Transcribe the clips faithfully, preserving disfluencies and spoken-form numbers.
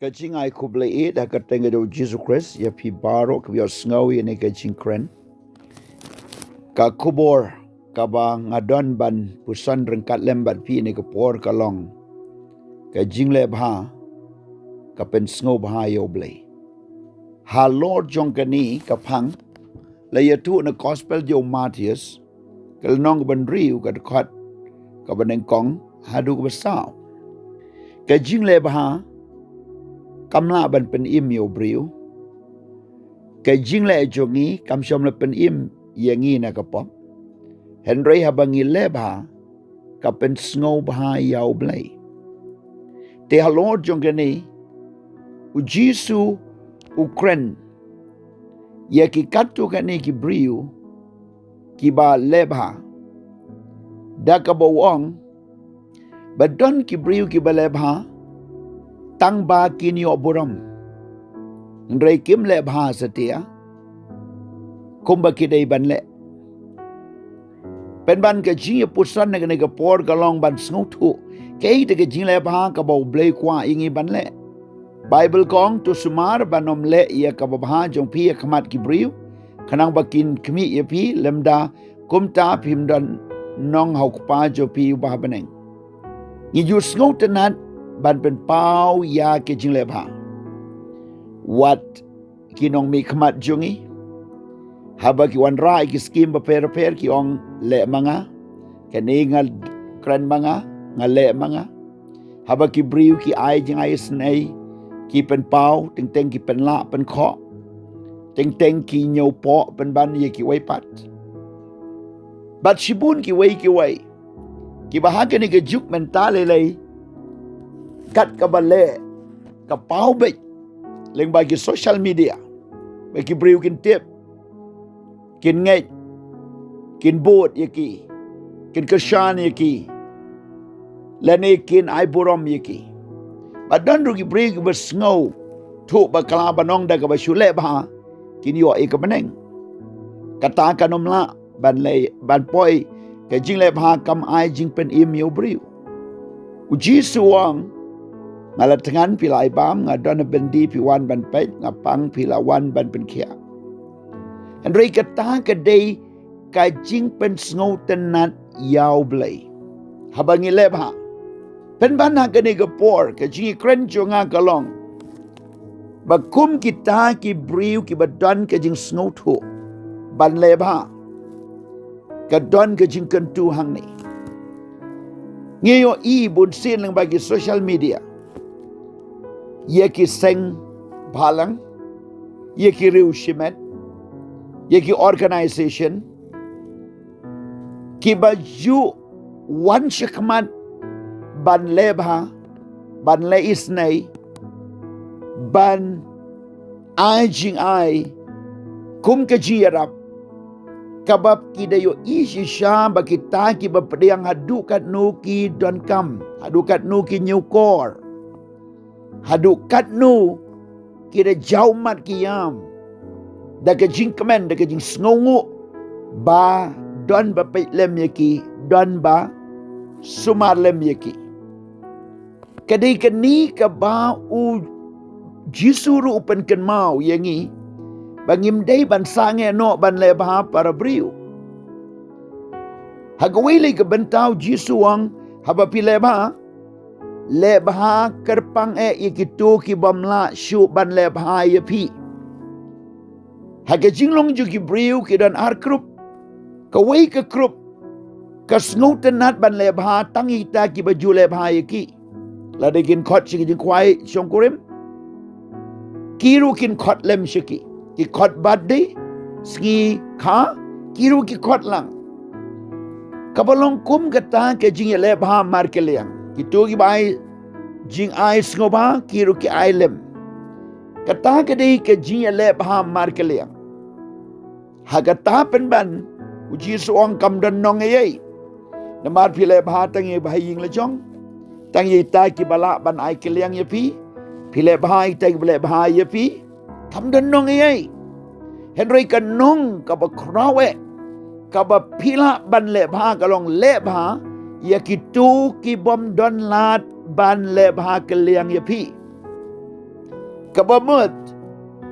Ka jingai khublei ïa ka kyrteng ka jong u Jisu Khrist ïa phi baroh kiba ïohsngew ïa kane ka jingkren. Ka khubor kaba nga don ban puson ryngkat lem bad phi ïa kane ka por ka long: Ka jingleh bha ka pynsngewbha ïa U Blei. Halor jong kane ka phang la ïathuh na gospel jong u Mathaios, ka lynnong kaba hynriew, ka dkhot kaba nyngkong haduh kaba saw. Ka jingleh bha kam lah ban pynim ïa u briew. Ka jingleh jong ngi kam shym la pynim ïa ngi na ka pop. Hynrei haba ngi leh bha, ka pynsngewbha ïa U Blei. Te halor jong kane, u Jisu u kren ïa ki katto katne ki briew kiba leh bha, da kaba u ong ba don ki briew kiba leh bha tang ba kin ïoh burom, hynrei kim leh bha satia kumba ki dei ban leh. Pynban ka jingïapuson na kane ka por ka long ban sngewthuh kaei ka jingleh bha kaba U Blei u kwah ïa ngi ban leh. Baibl ka ong, to sumar ban ym leh ïa kaba bha jong phi ha khmat ki briew, khnang ba kin khmih ïa phi, lymda kumta phim don nong ha u Kpa jong phi uba ha bneng. Ngi ju sngewtynnat ban pynpaw ïa ka jingleh bha. Wat ki nongmihkhmat jong ngi, haba ki wanrah ïa ki skim bapher bapher, ki ong, leh ma nga, kane nga kren ma nga, nga leh ma nga. Haba ki briew ki ai jingai isynei, ki pynpaw, teng teng ki pynlah pynkhoh, teng teng ki ñiewpoh pynban ïa kiwei pat. Bad shibun kiwei kiwei kiba ha kane ka juk mynta lei lei, kat kaba leh ka paw beit lyngba ki social media, ba ki briew kin tip, kin ngeit, kin bud ïa ki, kin kyrshan ïa ki, lane kin ai burom ïa ki. Bad don ruh ki briew kiba sngewthuh ba ka lah ban ong da kaba shu leh bha kin ïoh ïa ka bneng. Kata kan ym lah ban leh, ban poi, ka jingleh bha kam ai jingpynim ïa u briew. U Jisu u ong, nga la thngan, phi la ai bam, nga don ha byndi, phi wan ban peit, nga pang, phi la wan ban pynkhiah. Hynrei kata ka dei ka jingpynsngewtynnat ïa U Blei haba ngi leh bha. Pynban ha kane ka por ka jingïakren jong nga ka long ba kum kita ki briew kiba don ka jingsngewthuh ban leh bha, ka don ka jingkyntu hangne. Ngi ïohi bunsien lyngba ki social media ïa ki seng bhalang, ïa ki riew shimet, ïa ki organisation kiba ju wan shakhmat ban leh bha, ban leh isynei, ban ai jingai kum ka jingïarap, kaba ki da ïohi shisha ba kita kiba pdiang haduh katno ki donkam, haduh katno ki ñiewkor, haduh katno ki da jaw mat ki ïam da ka jingkmen, da ka jingsngewnguh ba don ba peit lem ïa ki, don ba sumar lem ïa ki. Ka dei kane kaba u Jisu ruh u pynkynmaw ïa ngi ba ngim dei ban sangeh noh ban leh bha para briew. Ha kawei lei ka bynta u Jisu u ong, haba phi leh bha, leh bha kyrpang eh ïa kito ki bym lah shuh ban leh bha ïa phi. Ha ka jinglong jong ki briew ki don ar group. Kawei ka group ka sngewtynnat ban leh bha tang ïa kita kiba ju leh bha ïa ki. Lada kin khot sha ki jingkhwai shongkurim, ki ruh kin khot lem sha ki. Ki khot birthday, sngi kha, ki ruh ki khot lang. Kaba long kum kata ka jingïaleh bha markylliang. Kito kiba ai jingai sngewbha, ki ruh ki ai lem. Kata ka dei ka jingïaleh bha markylliang. Ha kata pynban u Jisu u ong kam don nong ei ei. Namar phi leh bha tang ïa ba ha ïing la jong, tang ïa ita kiba lah ban ai kylliang ïa phi, phi leh bha ita kiba leh bha ïa phi, kam don nong ei ei. Hynrei ka nong kaba khraw eh, kaba phi lah ban leh bha ka long leh bha ïa kito ki bym don lad ban leh bha kylliang ïa phi. Kaba mut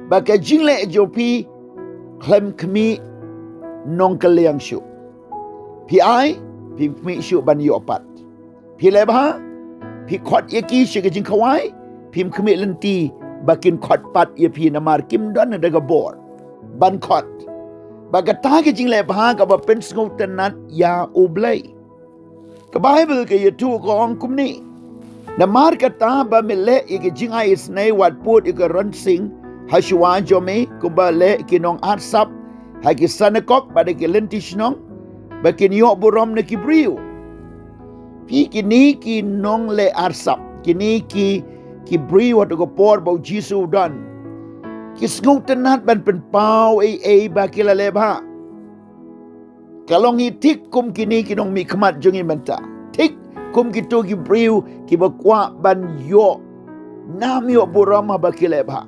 ba ka jingleh jong phi khlem khmih nongkylliang shuh. Phi ai, phim khmih shuh ban ïoh pat. Phi leh bha, phi khot ïa ki sha ka jingkhawai, phim khmih lynti ba kin khot pat ïa phi namar kim don da ka bor ban khot. Ba kata ka jingleh bha kaba pynsngewtynnat ïa U Blei. Ka Baibl ka ïathuh ka ong kumne: Namar kata ba me leh ïa ka jingai isynei, wat put ïa ka rynsiang ha shuwa jong me kumba leh ki nongarsap ha ki synagog bad ha ki lynti shnong, ba kin ïoh burom na ki briew. Phi, kine ki nongleh arsap, kine ki, ki briew ha kato ka por ba U Jisu u don, ki sngewtynnat ban pynpaw ei ei ba ki la leh bha. Ka long hi thik kum kine ki nongmihkhmat jong ngi mynta, thik kum kito ki briew kiba kwah ban ïoh nam ïoh burom haba ki leh bha.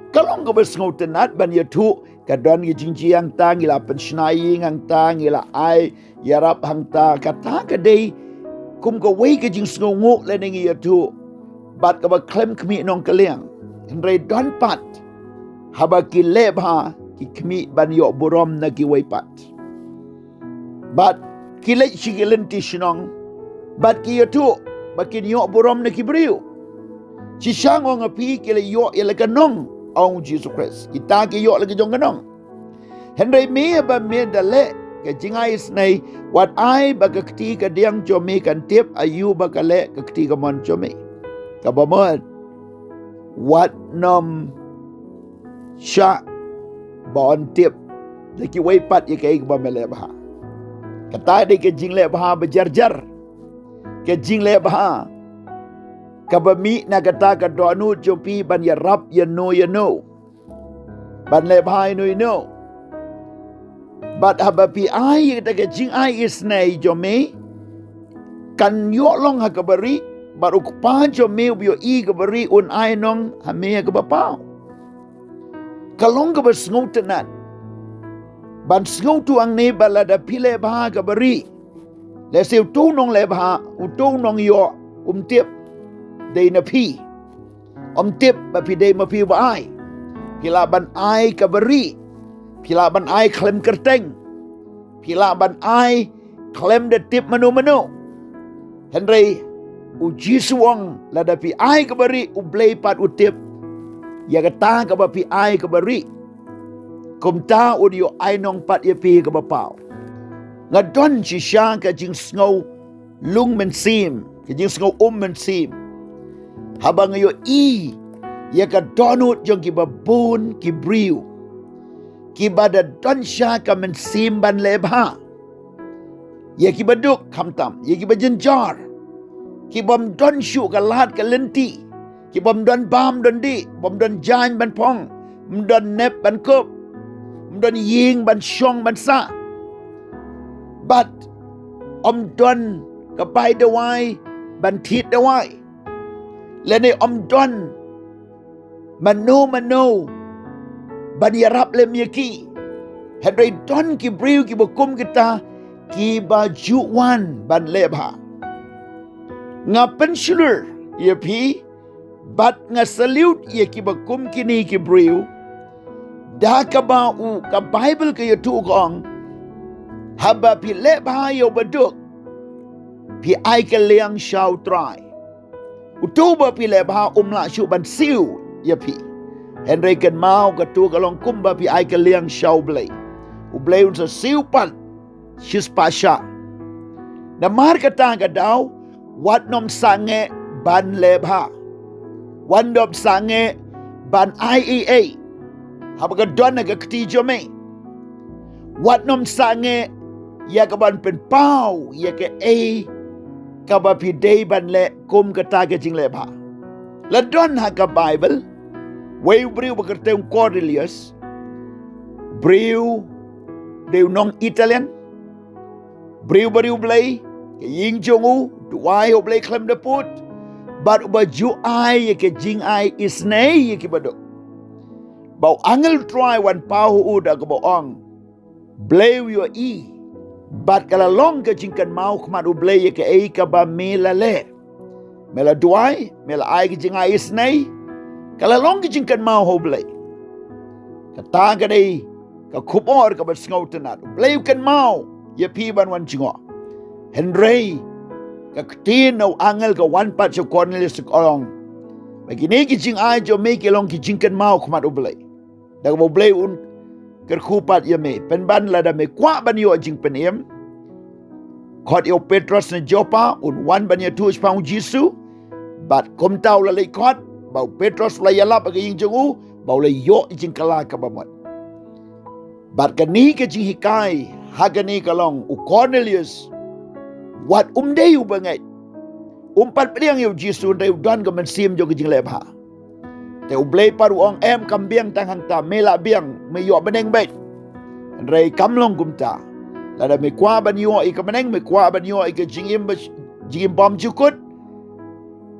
Ka long kaba sngewtynnat ban ïathuh, ka don ki jingjia hangta, ngi la pynshna ïing hangta, ngi la ai ïarap hangta. Kata ka dei kum kawei ka jingsngewnguh lane ngi ïathuh bad kaba khlem khmih nongkylliang. Hynrei don pat, haba ki leh bha, ki khmih ban ïoh burom na kiwei pat. Bad ki leit sha ki lynti shnong bad ki ïathuh ba kin ïoh burom na ki briew. Shisha nga ong ïa phi, ki la ïoh ïa la ka nong, ong U Jisu Khrist. Kita ki ïoh la ka jong ka nong. Hynrei me, haba me da leh ka jingai isynei, wat ai ba ka kti kadiang jong me kan tip aïu ba ka leh ka kti kamon jong me. Kaba mut, wat nym shah ban tip da kiwei pat ïa kaei kaba me leh bha. Kata dei ka jingleh bha ba jar jar. Ka jingleh bha kaba mih na kata ka dohnud jong phi ban ïarap ïano ïano, ban leh bha ïano ïano. Bad haba phi ai ïa kata ka jingai isynei jong me, kan ïoh long ha kaba rieh, bad U Kpa jong me uba ïohi kaba rieh un ai nong ha me ha kaba paw. Ka long kaba sngewtynnat ban sngewthuh hangne ba lada phi leh bha ha kaba rieh, lehse uto u nongleh bha, uto u nongïoh, um tip dei na phi. Um tip ba phi dei ma phi ba ai. Phi lah ban ai kaba rieh. Phi lah ban ai khlem kyrteng. Phi lah ban ai khlem da tip mano mano. Hynrei U Jisu u ong, lada phi ai kaba rieh, U Blei pat u tip ïa kata kaba phi ai kaba rieh. Kumta un ïoh ai nong pat ïa phi kaba paw. Nga don shisha ka jingsngew lung mynsiem, ka jingsngew um mynsiem, haba nga ïohi ïa ka dohnud jong kiba bun ki briew kiba da don sha ka mynsiem ban leh bha ïa kiba duk, khamtam ïa kiba jynjar, kibym don shuh ka lad ka lynti, kibym don bam don dih, bym don jaiñ ban phong, bym don nep ban kup, bym don ïing ban shong ban sah. Bad ym don ka bai dawai ban thied dawai, lane ym don mano mano ban ïarap lem ïa ki. Hynrei don ki briew kiba kum kita kiba ju wan ban leh bha. Nga pynshlur ïa phi bad nga salute ïa kiba kum kine ki briew. Da kaba u ka Baibl ka ïathuh ka ong, haba phi leh bha ïa uba duk, phi ai kylliang sha U Trai. Uto uba phi leh bha um lah shuh ban siew ïa phi. Hynrei kynmaw, kato ka long kumba phi ai kylliang sha U Blei. U Blei un sa siew pat shispah shah. Namar kata ka daw, wat nym sangeh ban leh bha. Wat nym sangeh ban ai ei ei haba ka don ha ka kti jong me. Wat nym sangeh ïa kaban pynpaw ïa kaei kaba phi dei ban leh kum kata ka jingleh bha. La don ha ka Baibl wei u briew ba kyrteng Cornelius, briew dei u nong Italian, briew ba riewblei, ka ïing jong u duwai ha U Blei khlem da pud, bad uba ju ai ïa ka jingai isynei ïa kiba duk. Ba u angel U Trai wan paw ha u da kaba ong, Blei u ïohi, bad ka la long ka jingkynmaw khmat U Blei ïa kaei kaba me la leh. Me la duwai, me la ai ka jingai isynei, Ka la long ka jingkynmaw ha U Blei. Kata ka dei ka khubor kaba sngewtynnat. U Blei u kynmaw ïa phi ban wan jngoh. Hynrei ka ktien na u angel ka wan pat sha u Kornelius ka ong, ba kine ki jingai jong me ki long ki jingkynmaw ha khmat U Blei. Da kaba U Blei un kyrkhu pat ïa me. Pynban lada me kwah ban ïoh jingpynim, khot ïa u Petros na Joppa, un wan ban ïathuh shaphang U Jisu. Bad kumta u la leit khot, ba u Petros u la ïalap ha ka ïing jong u, ba u la ïoh jingkylla kaba mut. Bad kane ka jinghikai ha kane ka long, u Kornelius, wat um dei u bangeit, um pat pdiang ïa U Jisu, hynrei u don ka mynsiem jong ka jingleh bha. Te U Blei pat u ong, em, kam biang tang hangta, me lah biang, me ïoh bneng beit. Hynrei kam long kumta. Lada me kwah ban ïoh ïa ka bneng, me kwah ban ïoh ïa ka jingim ba, jingim bymjukut,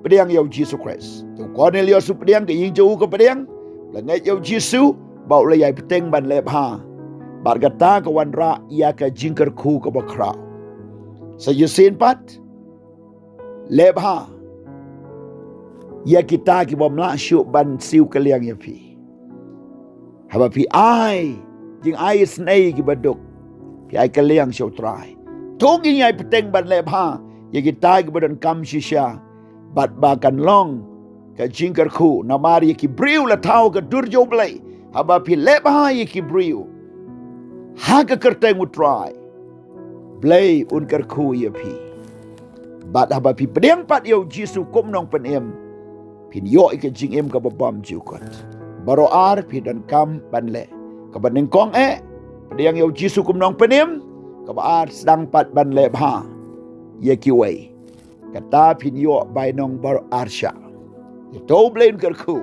pdiang ïa U Jisu Khrist. Te u Kornelius u pdiang, ka ïing jong u ka pdiang, la ngeit ïa U Jisu, ba u la ïai bteng ban leh bha. Bad kata ka wanrah ïa ka jingkyrkhu kaba khraw. Sa shisien pat, leh bha ïa kita kibym lah shuh ban siew kylliang ïa phi. Haba phi ai jingai isynei kiba duk, phi ai kylliang sha U Trai. To ngin ïai bteng ban leh bha ïa kita kiba donkam shisha. Bad ba kan long ka jingkyrkhu, namar ïa ki briew la thaw ha ka dur jong U Blei. Haba phi leh bha ïa ki briew ha ka kyrteng U Trai, Blei un kyrkhu ïa phi. Bad haba phi pdiang pat ïa U Jisu kum u nongpynim, phin ïoh ïa ka jingim kaba bymjukut. Baroh ar phi donkam ban leh. Kaba nyngkong eh, pdiang ïa U Jisu kum u nongpynim. Kaba ar, sdang pat ban leh bha ïa kiwei. Kata phin ïoh bainong baroh ar shah. Ïa to U Blei un kyrkhu.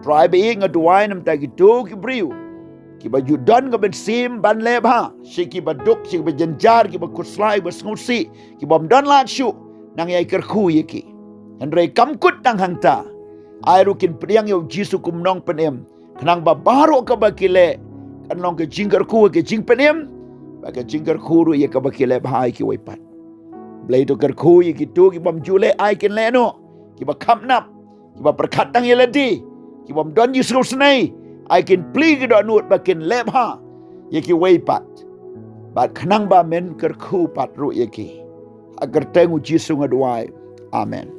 Trai ba ïeit, nga duwai namar kito ki briew kiba ju don ka mynsiem ban leh bha, sha kiba duk, sha kiba jynjar, kiba khuslai, kiba sngewsih, kibym don lad shuh, nang ïai kyrkhu ïa ki. Hynrei kam kut tang hangta. Ai ruh kin pdiang ïa U Jisu kum u nongpynim. Khnang ba baroh kaba ki leh kan long ka jingkyrkhu ha ka jingpynim, bad ka jingkyrkhu ruh ïa kaba ki leh bha ïa kiwei pat. Blei to kyrkhu ïa kito kibym ju leh, ai kin leh noh. Kiba kham nap, kiba pyrkhat tang ïa lade, kibym don jingsngewsynei, ai kin plie ki dohnud ba kin leh bha ïa kiwei pat. Bad khnang ba men kyrkhu pat ruh ïa ki. Ha ka kyrteng U Jisu nga duwai. Amen.